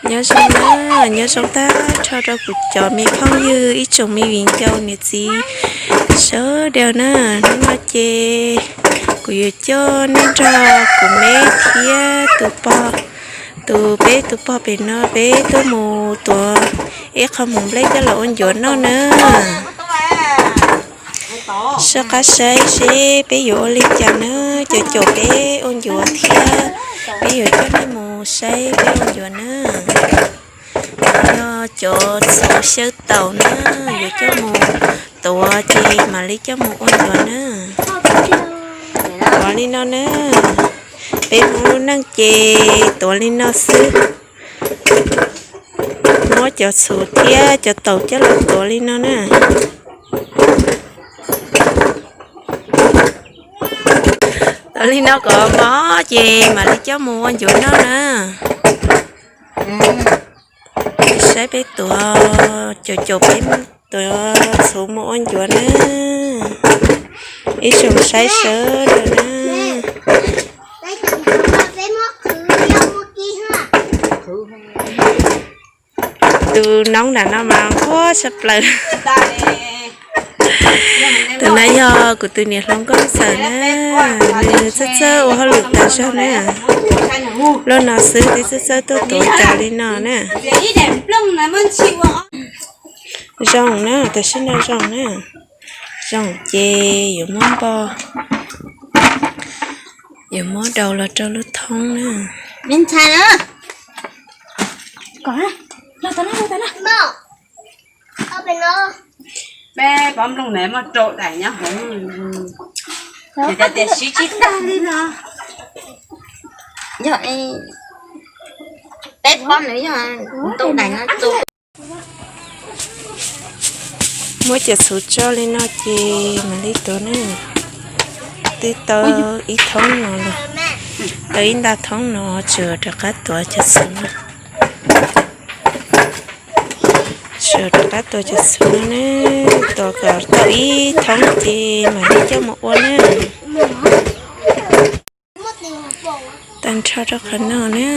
Nyob zoo na, nyob zoo tag nrho rau kuv cov me phooj ywg ib tsoom me viv ncaus niam txiv sawv daws na. Hnub no ces kuv yuav coj nej nrog kuv me thiab tus pog, tus peb tus pog pem no peb tuaj mus tuav ib qho hmoov nplej coj los ua ncuav noj na. Soj qab saib seb peb yuav ua li cas na, cov caum peb ua ncuav thiab peb yuav coj nej mus saib peb ua ncuav na. Yog cov txhuv xyaw taus na, yuav coj mus tuav ces mam li coj mus ua ncuav na. Tuav li no na, peb Hmoob lub neej ces tuav li no xwb. Muab cov txhuv thiab cov taus coj los tuav li no na. Tuav li no kom mos ces mam li coj mus ua ncuav noj na. Saib peb tuav, caum caum peb tuav txhuv mus ua ncuav na. Ib tsoom saib sawv daws na. Tus noob nram no mas nquag tshaj plaws. Tus no yog kuv tus niam hluas nkauj ntxawm na, nws txawj txawj ua hauj lwm tas zog na. Lub no xwb twb txawj txawj tuaj tuav cov li no na. Zoo na, tam sim no zoo na. Zoo ces yuav muab npo, yuav muab daus los rau lub thoob na. Peb pob nplooj na muaj rau daim nyob hauv, cov tias siv tsis tag li no. Yog peb pob nws yog ntau daim no. Muab cov txhuv tso li no ces mam li tuav na. Twb tau ib thoob no lawm, tau ib nta thoob no tseem rov qab tuav cov txhuv no. Tseem rov qab tuav cov txhuv no na, tuav kom tau ib thoob ces mam li coj mus ua na. Tag nrho rau qhov no na,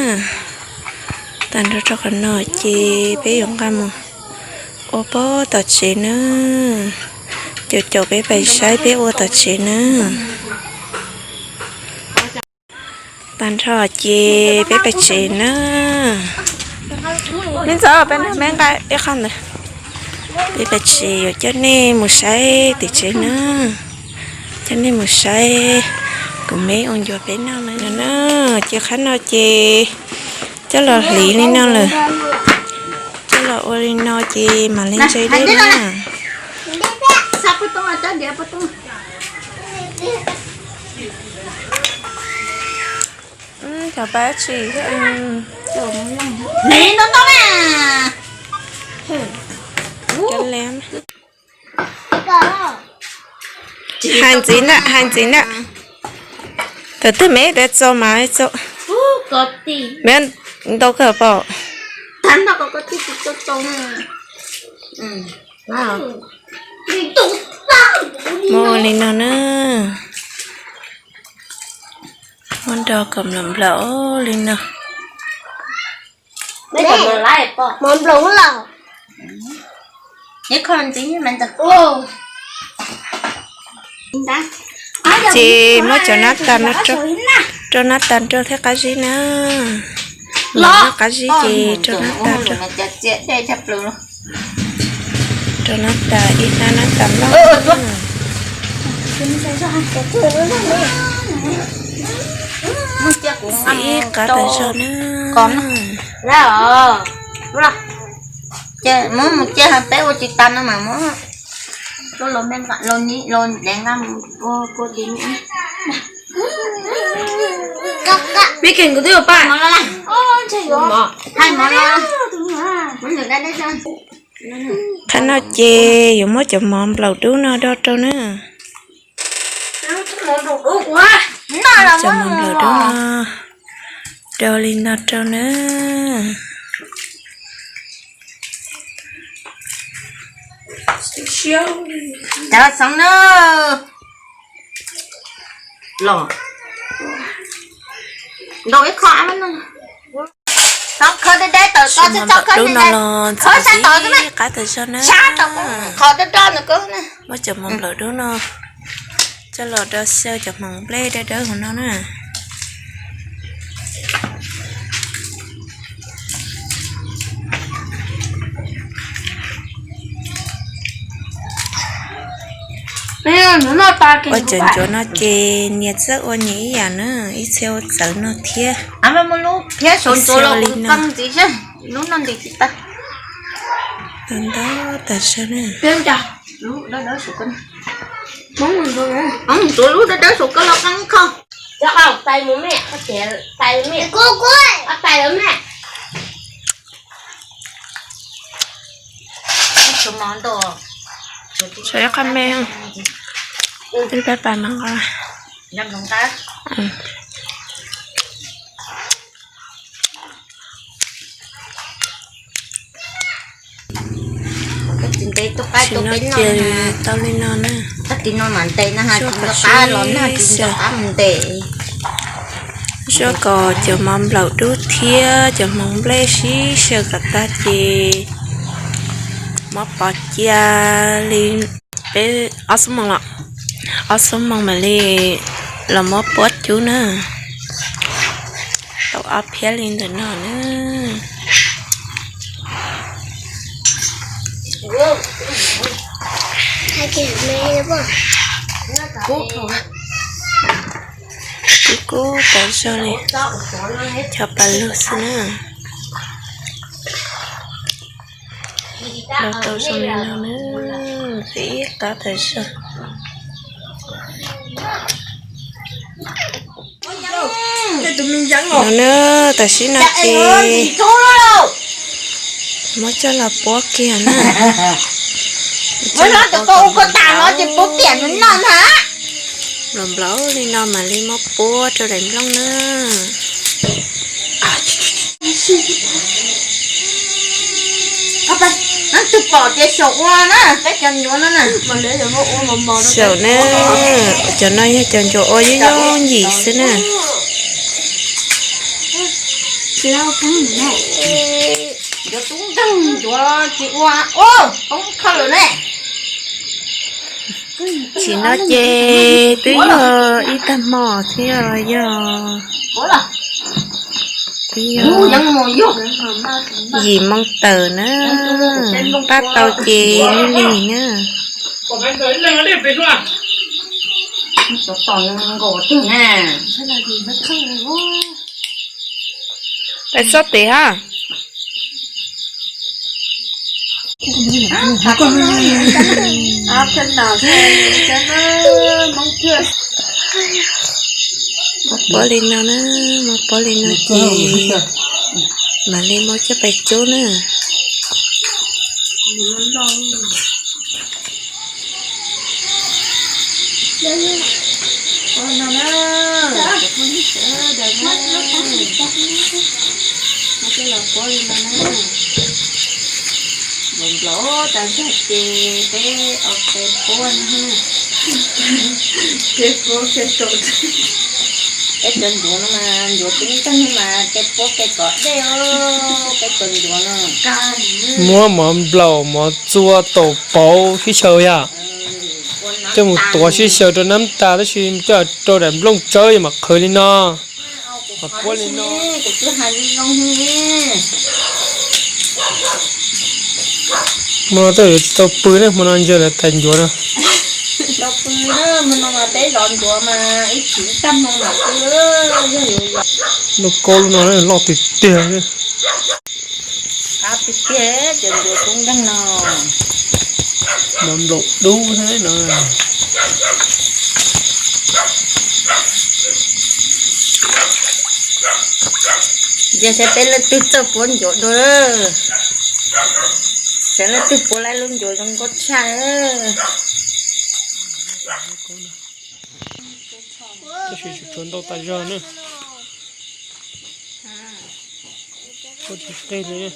tag nrho rau qhov no ces peb yuav nqa mus ua pob tom tsev na. Caum caum peb pais saib peb ua tom tsev na. Tag nrho ces peb pais tsev na. Me ntxawm, peb nqa ib qho ntawd. Peb pais tsev yuav coj nej mus saib tim tsev na. Coj nej mus saib kuv me ua ncuav peb noj na. Ces qhov no ces coj los hliv li no lawm. Coj los ua li no ces mam li ntse dej na. Cov pab tsis hais ntxiv na, hais ntxiv na. Thaum twg me tau txo mas txo, me ntau kawg pom. Muab li no na. Muab nrog kom nplaum nplaum li no. Ces muab cov nab tas no rau, nab tas rau thiab qab zib na. Nab qab zib ces rau nab tas rau. Rau nab tas ib nab, nab tas loj. Ib qab tas zog na. Muab mus cia peb ua tsis tas no mas muab los me nqa los dev nqa mus ua kua tis. Me kheem kuv twb yuav paj. Qhov no ces yuav muab cov mov nplaum dub no do rau na. Cov mov nplaum dub no do li no rau na. Cov xeev na. Los nkaus ib qho. Kho dawb dawb tawm ko, txhob kho dub no los ntxim qab tas zog na. Muab cov mov nplaum dub no coj los do xyaw cov hmoov nplej dawb dawb hauv no na. Ua cov ncuav no ces nias txawj ua nyias ib yam na, ib txhia ua txawv no thiab. Ntxim li no. Ntau ntau tas zog na. Ncuav lub dawb dawb saum ko los qeeb kho. Sau ib qho me, peb pab pas no nqa. Tsis ntev tus qaib tus peb no ces tau li no na. Tag kis no mam ntev na, tsis nco qab los nag, tsis nco qab mus ntev. Zuaj kom cov mov nplaum dub thiab cov hmoov nplej sib xyaw kom tag ces muab pov cia li peb ob xuab moos los, ob xuab moos mam li los muab puab cub na. Tau ob phiab li ntawm no na. Kub kub tas zog li, cov pas lug xwb na. Los tau zoo li no na, ntxim qab tas zog. No na, tam sim no ces muab coj los puab kiag na. Nplaum nplaum li no mam li muab puab rau daim nplooj na. Tus pom ces xyaum ua na, peb cov ncuav no na. Xyaum na, cov no yog cov ncuav ua yooj yooj yim xwb na. Ncuav tub nkeeg ncuav tsis ua, poob kho lawm ne. Tam sim no ces twb yog ib tag hmo thiab yog, twb yog yim moo tawm na, pab tau ces lig lig na. Peb txob tes ha. Muab puab li no na, muab puab li no ces mam li muab coj pais cub na. Nplaum nplaum tas zog ces peb ua ke puab no. Ke puab ke kom, peb cov ncuav no mas ncuav tub nkeeg mas ke puab ke kom dej os, peb cov ncuav no. Muab mov nplaum mov txua taum pauv sib xyaw yom. Coj mus tuav sib xyaw rau nab tas tab sis coj rau daim nplooj tsawb yom mam qhwv li no. Mas puab li no. Hmo no twb yuav tsis tau pw ne, hmo no ntsia lawv tais ncuav no. Lub kaub lub no loj tiag tiag. Mov nplaum dub thiab no. Ntsia saib peb leej twg txawj puab ncuav dua, saib leej twg puab laib lub ncuav zoo nkauj tshaj. Tab sis tsuas tshuav ntau tas zog na. Puab tsis qig li.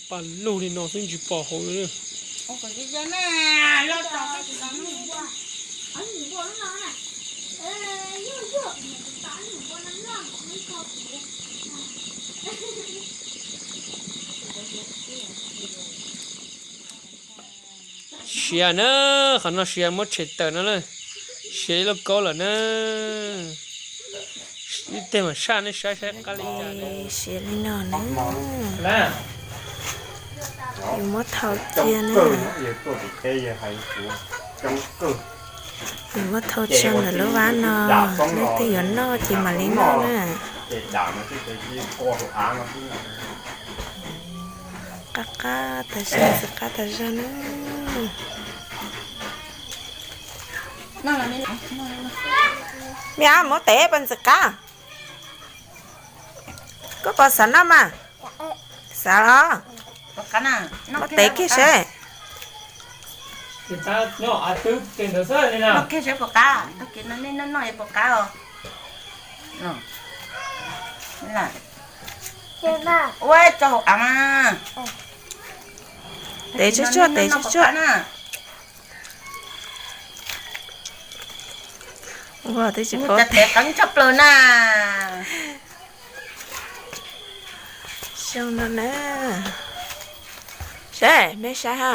Pas lug li no xwb ntsis pom hauv. Siav na, qhov no siav muab tshem tawm no lawm. Siav ib lauj kaub lawm na. Ib teg mam saj nej saib saib qab li cas. Siav li no na. Yus muab thau cia na. Yus muab thau tso ntawm lub vab no, leej twg yuav noj ces mam li noj na. Qab qab tas zog, ntxim qab tas zog na. Me ab, muab tev pas ntxim qab. Koj puas xav noj mas? Xav los? Muab tev kiag seb. Ua tso hauv av mas. Tev tsuag tsuag, tev tsuag tsuag. Ua, twb tsis paub tev qeeb tshaj plaws na. Zoo no na. Seb, mej saib ha.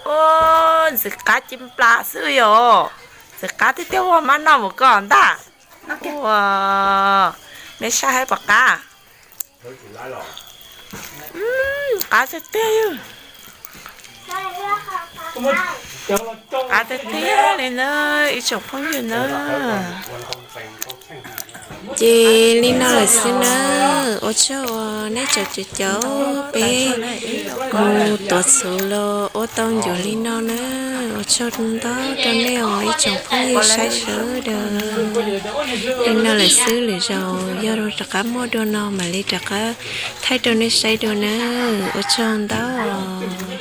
Ua, ntxim qab ci nplas xwb yom. Ntxim qab tiag tiag, ua maj noj mus koj ntag. Ua, mej saib ha, puas qab? Qab tiag tiag. Qab tiag tiag li na, ib tsoom phooj ywg na. Ces li no lawm xwb na, ua tsaug uas nej tseem caum caum peb mus tuav txhuv los ua tau ncuav li no na. Ua tsaug ntau rau nej os ib tsoom phooj ywg saib sawv daws. Li no lawm xwb, lwm zaus yog rov qab muaj dua no mam li rov qab thaij rau nej saib dua na. Ua tsaug ntau.